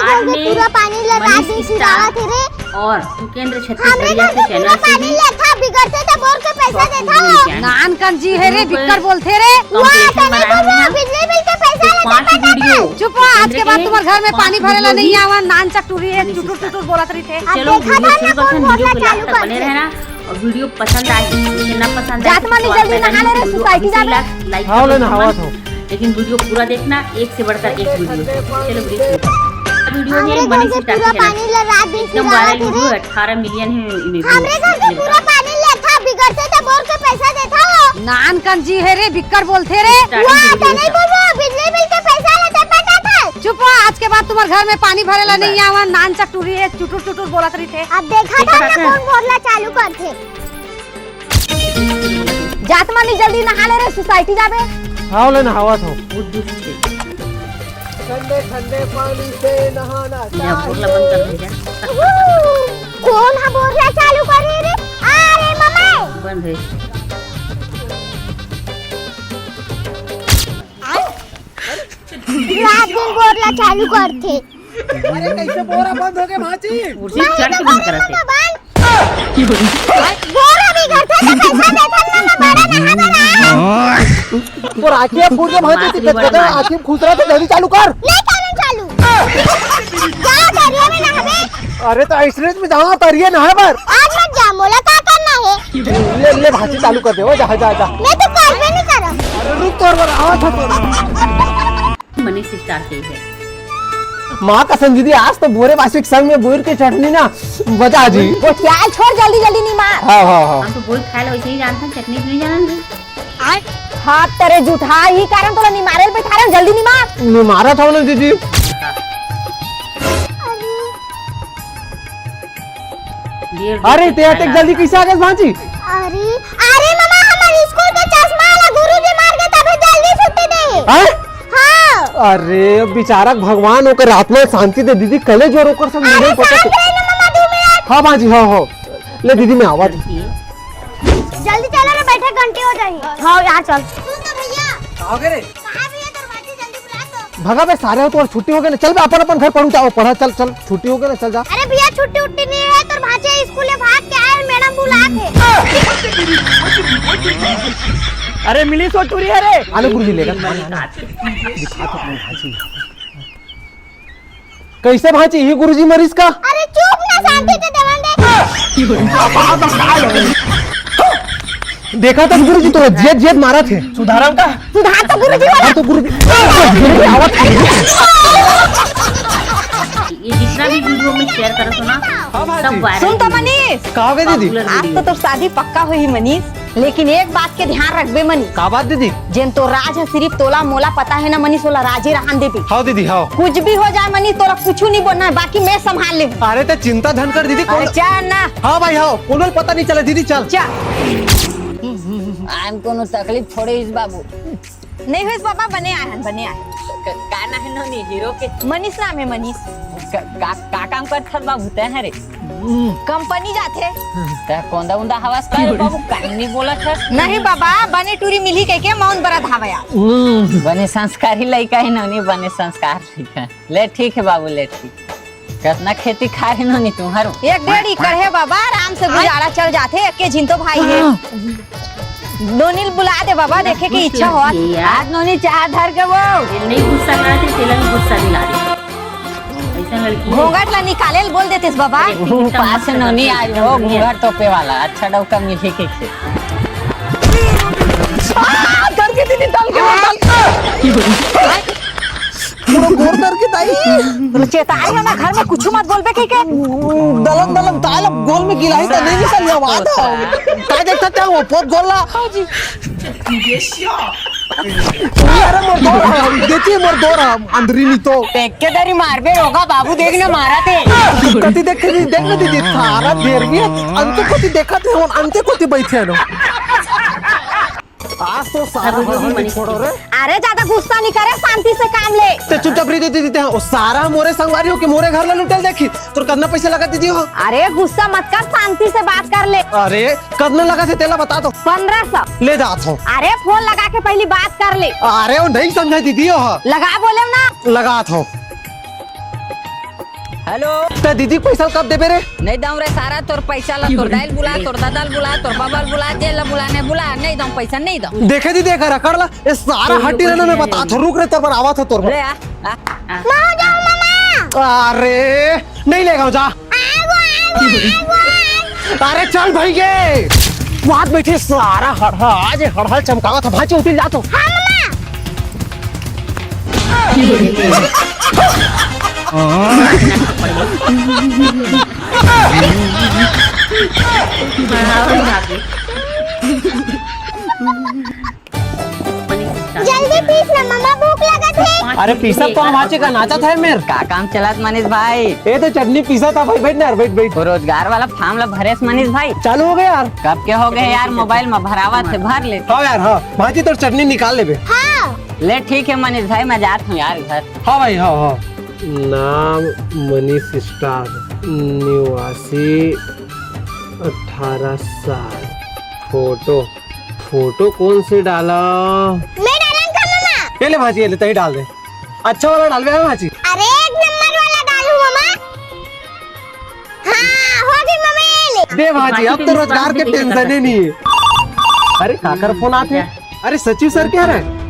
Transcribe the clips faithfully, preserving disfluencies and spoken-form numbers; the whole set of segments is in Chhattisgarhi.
आज में पूरा पानी ल रात दिन सिरावत हे रे। और सुकेंद्र छत्तीसगढ़िया के चैनल से भी बिगड़थे त बोर के पैसा देथा। नान कन जी हे रे, बिक्कट बोलथे रे। वो तने बोल रहा, बिजली बिल के पैसा लेता। चुप हो, आज के बाद तुम्हारे घर में पानी भरेला नहीं आवा। नान चक टूरी हे, चुटुर चुटुर बोलत रहिथे। अब देखा था ना कौन बोलना चालू करथे। और वीडियो पसंद आए, जिसे ना पसंद आए, जात मानी जल्दी नहा ले रे, सोसाइटी जाबे। लाइक हाँ, ले नहावत हो। लेकिन वीडियो पूरा देखना, एक से बढ़कर एक वीडियो। चलो वीडियो शुरू करते हैं। वीडियो में मनीष स्टार के चैनल, एकदम वायरल वीडियो, अठारह मिलियन है इन्हें views। हमरे घर के पूरा पानी लेथा, बिगड़थे त बोर के पैसा देथा वो। नान कन जी हे रे, बिक्कट बोलथे रे। वो त नहीं बोलबो, बिजली बिल के पैसा लेथे पटाखा। चुप हो, आज के बाद तुम्हारे घर में पानी भरेला नहीं आवा। नान चक टूरी हे, चुटुर चुटुर बोलत रहिथे। अब देखा था ना कौन बोलना चालू करथे। जात मानी जल्दी नहा ले रे, सोसाइटी जाबे। हाँ, ले नहावत हो। ठंडे ठंडे पानी से नहाना चाहिए। कौन हा बोलना चालू करे रे? अरे मम्मी। बंद है। रात दिन बोलना चालू करथे। अरे, कैसे बोरा बंद हो गए भांची? उसी चढ़ के बंद करत हे। बोरा बिगड़थे त पैसा देथन ना, मैं बड़ा नहा बना। तोर आँखी फूट के भांची, आँखी खुसरा त जल्दी चालू कर। नहीं करन चालू। जा तरिया में नहाबे। अरे त अइसने में जावा तरिया नहाए बर। आज मत जा, मोला का करना हे? ले, ले भांची चालू कर दे, ओ जा, जा, जा। मैं तो करबे नहीं करब। अरे रुक, तोर बर आवत हो तोर। मनीष स्टार के है। माँ कसम दीदी, आज तो भोरे बासी के संग में बोर के चटनी ना बजा जी। गोठियाल छोड़, जल्दी जल्दी निमार। हाँ, हाँ, हाँ। हम तो बोर खाए ला वैसे ही जानते हैं, चटनी नहीं जानते। हाँ, तेरे जुठा ही कारण तोला निमारे ल बैठा रहे हो, जल्दी निमार। निमारा था ना दीदी। अरे, ते अतेक जल्दी कैसे आ गए भांजी? अरे, अरे मामा, हमर स्कूल के चश्मा वाला गुरुजी मार के तभी जल्दी छुट्टी दे। हैं? हाँ। अरे, बेचारा भगवान ओकर आत्मा शांति दे दीदी, कले जोर ओकर सब अरे, मिले पता शांत रहे ना मामा, दो मिनट। हाँ भांजी, हाँ, हाँ। ले दीदी, मैं आवा। जल्दी चलो ना, बैठे घंटी हो जाएगी। हाँ यार, चल। सुन तो भैया। कहाँ गए रे? कहाँ भैया, दरवाजे जल्दी बुला तो। भगा बे सारे हो, तुम्हारी छुट्टी हो गई ना। चल बे, अपन अपन घर पढ़ू जाओ, पढ़ा, चल चल, छुट्टी हो गई ना, चल जा। अरे भैया, छुट्टी उट्टी नहीं है, तोर भांचे स्कूल में भाग के आए, मैडम बुला थे। अरे मिली सो टूरी है रे। आलो गुरुजी लेकर। दिखा तो अपने भांची। कैसे भांची, ये गुरुजी मरीज का? अरे चुप ना, शांति से देवन दे। देखा तो गुरुजी तोला जेद जेद मारत हे। सुधारम का? सुधार तो गुरुजी वाला। हाँ तो गुरुजी। ये जितना भी वीडियो में शेयर करत हो ना, हाँ भांजी। सब वायरल सुन तो मनीष। का हो गए दीदी? आज तो तोर शादी पक्का होही मनीष, लेकिन एक बात के ध्यान रखबे मनीष। का बात दीदी? जेन तो राज है सिर्फ तोला मोला पता है ना मनीष, ओला राजे रहन देबे। हाँ दीदी, हाँ। कुछ भी हो जाए मनीष, तोला कुछ नहीं बोलना है, बाकी मैं संभाल ले। अरे ते चिंता धन कर दीदी, कौन अच्छा ना। हाँ भाई, हाँ, कोनो पता नहीं चला दीदी, चल। चल। आन कोनो तकलीफ थोड़े इस बाबू। नहीं होइस बाबा, बने आए हन, बने आए। क-, का नाम है नोनी हीरो के? मनीष नाम है, मनीष। क-, का, का काम करथस बाबू तैं हरे? कंपनी जाथे। तैं कोंदा उंदा हवस का रे बाबू, काहे नहीं बोलत हस? नहीं बाबा, बने टूरी मिली कह के मौन बरत हवया। बने संस्कारी लइका है नोनी, बने संस्कार लइका। ले ठीक है बाबू, ले ठीक। कतना खेती खाए हे नोनी तुम्हारो? एक डेढ़ एकड़ हे बाबा, आराम से गुजारा चल जाथे, एके झिन तो भाई हे। हाँ। नोनी ल बुला दे बाबा, देखे के इच्छा होवत। आज नोनी चाह धर के वो। ये नहीं गुस्सा करत हे, तेला भी गुस्सा दिला दे। ऐसा लड़की है। घूंघट ला निकाले ल बोल देतेस बाबा। अरे, कितना पास मस्त नोनी लड़की आज है, वो एकदम घूंघट तोपे वाला, अच्छा डौका मिले के खे। आ, डर के दीदी, डर के, डर के। पूरा गोर करके दाई। चेताई हो ना, घर में कुछ मत बोलबे कह के। दलम दलम ताल अब गोल में गिलाई त नहीं निकल जावा था। का देखता था वो पोत गोला। अरे मोर दोरा, देखिए मोर दोरा, अंदरी नहीं तो। देख के दरी मारबे रोगा बाबू, देख ना मारा थे। कति देख के नहीं, देख ना दीदी, थारा देर भी है। अंते कोती देखा थे, हम अंते कोती बैठे नो। आज तो सारा हाँ, गुरुजी, हड़बड़ी मनीष छोड़ो रे। अरे, ज्यादा गुस्सा नहीं करे, शांति से काम ले। ते चुपचाप रही दीदी, दीदी, हाँ, वो सारा मोरे संगवारी हो के मोरे घर ला लुटेल देखी, तोर कतना पैसा लगा दीदी हो? अरे, गुस्सा मत कर, शांति से बात कर ले। अरे, कतना लगा थे तेला बता तो। पन्द्रह सौ। ले जात हो। अरे, फोन लगा के पहली बात कर ले। अरे, वो नहीं समझा दीदी हो। लगा बोले ना। लगात हो। हेलो। त दीदी पैसा कब देबे रे? नहीं दऊं रे सारा, तोर पैसा ला, तोर दाई ल बुला, तोर ददा ल बुला, तोर बबा ल बुला, जेला बुलाने बुला, नहीं दऊं पैसा, नहीं दऊं। देखे दीदी, एकर अकड़ ला, ये सारा हड्डी ला मैं बता, रुक रे, तोर बर आवत हो, तोर बर। ले आ, आ, आ। अरे, नहीं लेगा, जा। अरे चल भाई के। बात बैठे सारा हड़हा, आज हड़हा चमकावा था, भाई उठिल जा तो। जल्दी पीस ना मम्मा, भूख लगत हे। अरे पीसब तो हम आज का नाचत है मेर। का काम चलत मनीष भाई? ए तो चटनी पीसा था भाई, बैठ ना यार, बैठ, बैठ। वो रोजगार वाला form ला भरेस मनीष भाई? चालू हो गया यार। कब के हो गए यार, mobile में भरावत हे, भर ले। हाँ यार, हाँ, भाजी तोर चटनी निकाल लेबे। हाँ। ले ठीक है मनीष भाई, मैं जात हूँ यार घर। हाँ भाई, हाँ, हाँ। नाम मनीष स्टार, निवासी अठारह साल। फोटो, फोटो कौन से डाला? मैं डालन का मम्मा। ये ले भाजी, ये ले, तही डाल दे। अच्छा वाला डालबे, हाँ भाजी? अरे एक नंबर वाला डालू मम्मा। हाँ, हो गई मम्मा, ये ले। दे भाजी, अब तो रोजगार के tension ही नहीं है। अरे काकर फोन आते हैं? अरे सचिव सर कह रहे हैं?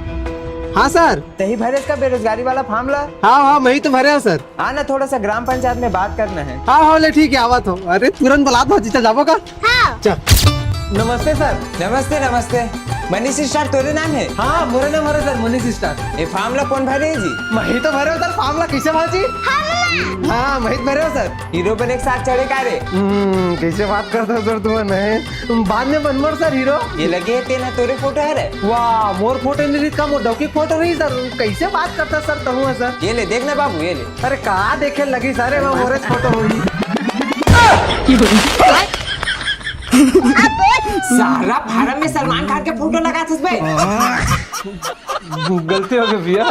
हाँ सर। तही भरेस का बेरोजगारी वाला form ला? हाँ, हाँ, मैं ही तो भरे हूँ सर। हाँ ना, थोड़ा सा ग्राम पंचायत में बात करना है। हाँ, हाँ, ले ठीक है, आवत हो। अरे तुरंत बुलात हो, जीता जाबो का? हाँ। चल। नमस्ते सर। नमस्ते, नमस्ते। मनीष स्टार तोरे नाम है? हाँ, मोरे नाम हरे सर, मनीष स्टार। ये form ला कौन भरे है जी? मैं ही तो भरे हूँ सर, form ला कैसे भाजी? हाँ, मैं ही भरे हूँ सर। हीरो बने के साथ चढ़े का रे? हम्म, कैसे बात करता हो सर तुम नहीं? बाद में बनमर सर हीरो। ये लगे हे तेना तोरे फोटो हरे। वाह, मोर फोटो नहीं रही, का मोर डौकी फोटो रही सर। कैसे बात करता सर तहु सर? ये ले, देख ना बाबू, ये ले। अरे का देखे लगी सर, मैं मोरे फोटो होगी। सारा फार्म में सलमान खान के फोटो लगा थस बे। गलती हो गई भैया।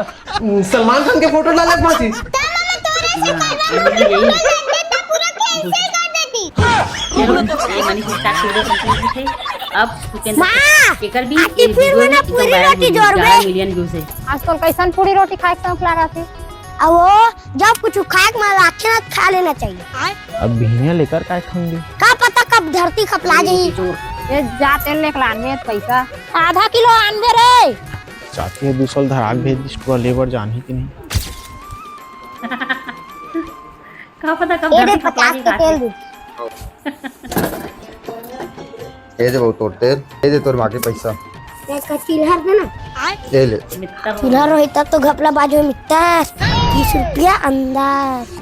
सलमान खान के फोटो डालत मासी। चलो, ये मनीष स्टार हीरो कंपनी के थे। अब सुकेंद्र माँ, शेखर भी आज की एक फिर वीडियो में में ना तो पूरी viral रोटी वीडियो, जोर में। ग्यारह million views है। आजकल कैसन पूरी रोटी खाए के शौक लागत हे? अब वो जब कुछ खाए के मन लागथे ना, खा लेना चाहिए। अब बिहनिया लेकर काय खाऊंगी? का पता कब धरती खपला जाही। ये जा तेल लेके लानबे पैसा। आधा किलो आनबे रे। चाची ह दू सौ ल धराक भेज दिस, टुरा लेबर जानही कि नहीं? का पता कब ये दे धरती खपला पचास के के तेल दे। ए दे बहुत तोर तेल, ए दे तोर बाकी पैसा। एक का चिल्हर दे ना। ए ले। मित्ता चिल्हर होई तब तो घपला बाजू मित्ता। तीस रुपया अंदर।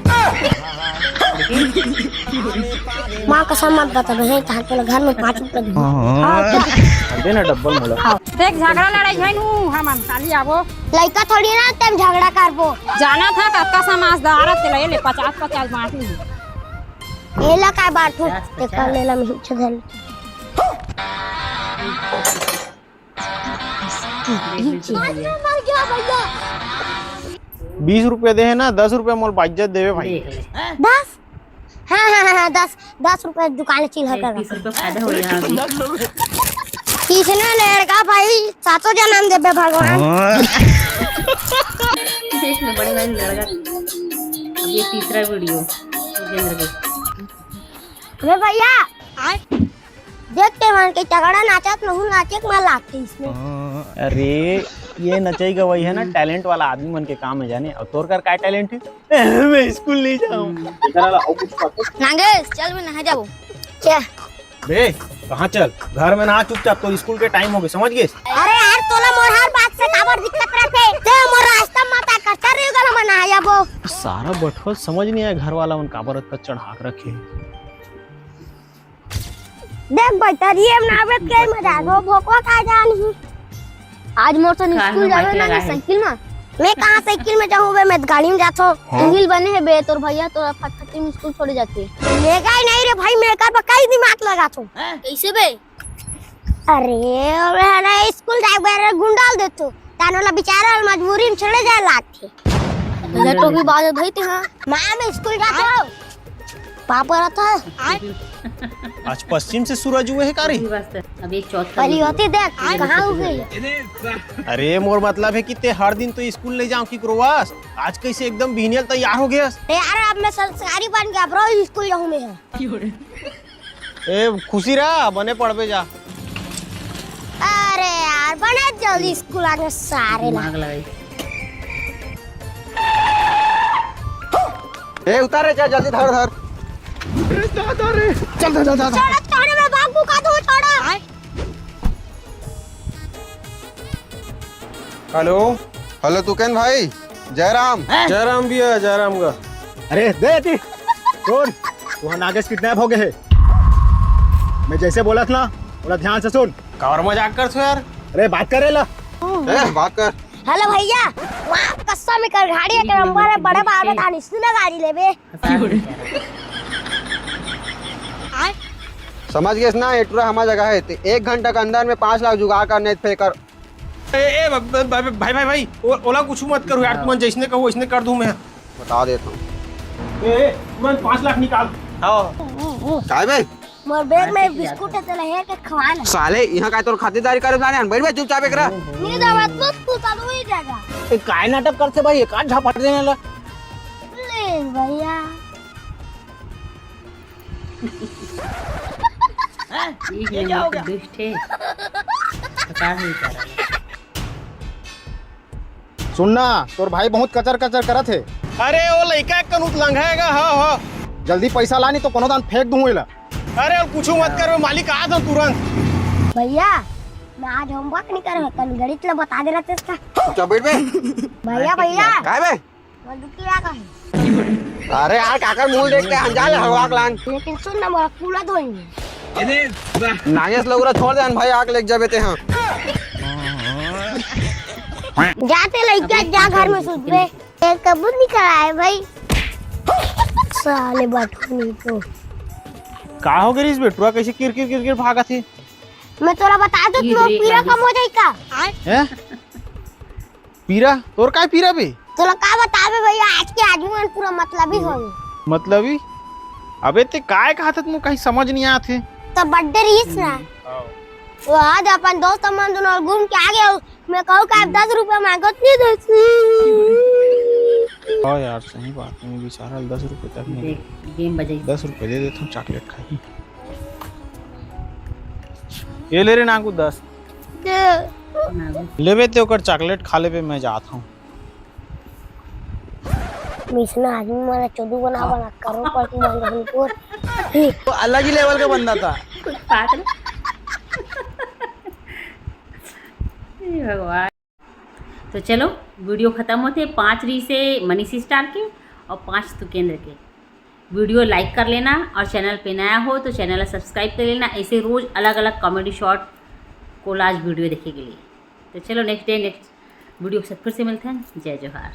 माँ कसम मत बता बहन, तहां के घर में पाँच रुपया दे। हाँ, दे ना डब्बल मोला। देख झगड़ा लड़ाई है नू, हम हम खाली आबो। लइका थोड़ी ना तेम झगड़ा करबो। जाना था कतका समझदार हे, तेला ये ले पचास पचास बांट ली। एला काय बांटू? पचास, तेकर पचास। लेला मिहिच धर। बीस रुपया दे हे ना, दस रुपया मोल बाइज्जत देवे भाई। दस? हाँ, हाँ, हाँ, हाँ, दस, दस रुपया दुकान चिल्हर कर तीस रुपया फायदा हो गया अभी। किसने लड़का भाई सातों जन्म देबे भगवान। देख लो बड़े भाई लड़का। अब ये तीसरा वीडियो जितेंद्र के। अबे भैया, देख के मन के तगड़ा नाचत, महू नाचे के मन लागथे इसमें। अरे, ये नचई गवई हे ना, talent वाला आदमी मन के काम हे जाने। अउ तोर कर काय talent हे? मैं स्कूल नहीं जाऊँ। नागेश, चल मैं नहा जाबो। क्या? बे, कहाँ चल? घर में नहा चुपचाप, तो स्कूल के time हो गए, समझ गए? अरे यार, तोला मोर हर बात से काबर दिक्कत रहथे? ते मोर रास्ता मत आकर, चल रे गल, हम नहा जाबो। सारा बठवा समझ नहीं आया, घर वाला मन काबर अतका चढ़ा के रखे। देख भाई, तरिये में नावे के मजा आबो, भोकवा खा जान ही। आज मोर सन का स्कूल हम जावे माइक ना, लगा मैं है? साइकिल में। मैं कहाँ साइकिल में जाहूँ बे, मैं गाड़ी में जाथो। हाँ? उहिल बने हे बे, तोर भैया तोरा फटफटी में स्कूल छोड़े जाथे। मेगा ही नहीं रे भाई, मैं कर कई दिमाग लगाथो। कैसे बे? अरे, अरे, अरे, स्कूल जाए बे, अरे, गुंडाल देथो। तानो ला बेचारा ला मजबूरी में छोड़े जाए लागथे। भैया टोपी बाजत भाई ते हाँ। माँ, मैं स्कूल जाथो। पापा रहता है। आज पश्चिम से सूरज उगे हे का रे? अभी बस, अभी एक चौथा पहली होती देख, कहाँ उगे? अरे, मोर मतलब हे कि ते हर दिन तो स्कूल नइ जाव कि रोवस, आज कइसे एकदम बिहनिया ले तैयार हो गेस? अरे यार, अब मैं संस्कारी बन गया ब्रो, स्कूल जाऊँ मैं। ए, खुशी रह, बने पढ़बे जा। अरे यार, बने जल्दी स्कूल आगे सारे ला। दिमाग लगाई। ए, उतार रे, चल, जल्दी धर, धर। ए, दादा रे। चल, चल, चल, चल, चल। छोड़ा, छोड़ा, मैं बाप को का दूँ, छोड़ा। हेलो। हेलो, तुकेन भाई, जयराम। हैं? जयराम भैया, जयराम का। अरे, दे एती। सुन, तुँहर नागेश किडनैप हो गे हे। मैं जइसे बोलत ना, ओला ध्यान से सुन। काबर मजाक करथो यार? अरे, बात करे ला। ए, बात कर। हेलो भैया, वहाँ कस्सा में कर गाड़ी एक नंबर हे, बड़े बाबा थानी सुना गाड़ी लेबे। समझ गेस ना, ए टुरा हमर जगह हे, ते एक घंटा के अंदर में पाँच लाख जुगाड़ कर, नहीं त फेंकर। ए, ए, ब-, ब-, ब-, भाई, भाई, भाई, ओ-, ओला कुछ मत करो यार, तुमन जइसने कहो, वइसने कर दूँ मैं। बता देता हूँ। ए, ए, तुरंत पाँच लाख निकाल। हाँ। काय बे? मोर बैग में बिस्कुट हे, तेला हेर के खवा ना। साले, यहाँ काय तोर खातिरदारी करे जाने, बैठ बे चुपचाप एकरा। नहीं तो मत, मत तू तो वही जाएगा। ए, काय नाटक करथे भाई, एक आध झापट देने ला। प्लीज भैया। हैं? ये क्या हो गया? दुष्ट हे। पता नहीं क्या। सुन ना, तोर भाई बहुत कचर कचर करत हे। अरे, ओ लइका एक कन उतलंघा हे गा, हाँ, हाँ। जल्दी पैसा ला, नहीं तो कोनो दान फेंक दूँ एला। अरे, अउ कुछ मत कर, मैं मालिक आ जाऊँ तुरंत। भैया, मैं आज होमवर्क नहीं करे, कल गणित ला बता दे रहा था। चुपचाप बैठ बे। भैया, भैया। काय बे? वो दुखी रहा कहीं। अरे यार, काकर मुंह देखते हैं, हम जा ले हवा लान। लेकिन सुन ना, मोर कूला धोएंगे। नागेश लौरा छोड़ दे भाई, आग लग जाबे ते हाँ। जाते लइका जा घर में सुतबे। ये कबूत निकल आए भाई। साले बटुनी तो। का हो गे रिहिस बेटुआ, कइसे किरकिर किरकिर भागत हे? मैं तोला बता दूँ, ये तोर रे पीरा गाड़ी। कम हो जाई का? हैं? पीरा? तोर काय पीरा बे? तोला का बताबे भैया, आज के आदमी मन पूरा मतलबी हो गे। मतलबी? अबे ते काय कहत हस, मोर कहीं समझ नहीं आत हे। तो बर्थडे रिहिस ना। हम्म। वो आज अपन दोस्त मन दोनों घूम के आ गए, मैं कहूँ का दस रुपया मांगत नहीं दस। हाँ यार, सही बात हे, बेचारा दस रुपये तक नहीं। देख, गेम बजाई। दस रुपये दे देता हूँ, चॉकलेट खाई। ये ले रे नागू दस। दे। नागू। लेबे ते ओकर चॉकलेट खा लेबे, मैं जात हूँ। मिसना आदमी मन ला चोदू बना बना करोड़पति बन रही तो। तो अलग ही लेवल का बंदा था। कुछ बात नहीं। हे भगवान। तो चलो, वीडियो खत्म होथे। पाँच रिहिसे मनीष स्टार के अउ पाँच तुकेंद्र के। वीडियो like कर लेना अउ चैनल पे नया हो तो चैनल ला subscribe कर लेना, ऐसे रोज अलग-अलग comedy short collage वीडियो देखे के लिए। तो चलो, next day next वीडियो के साथ फिर से मिलते हैं। जय जोहार।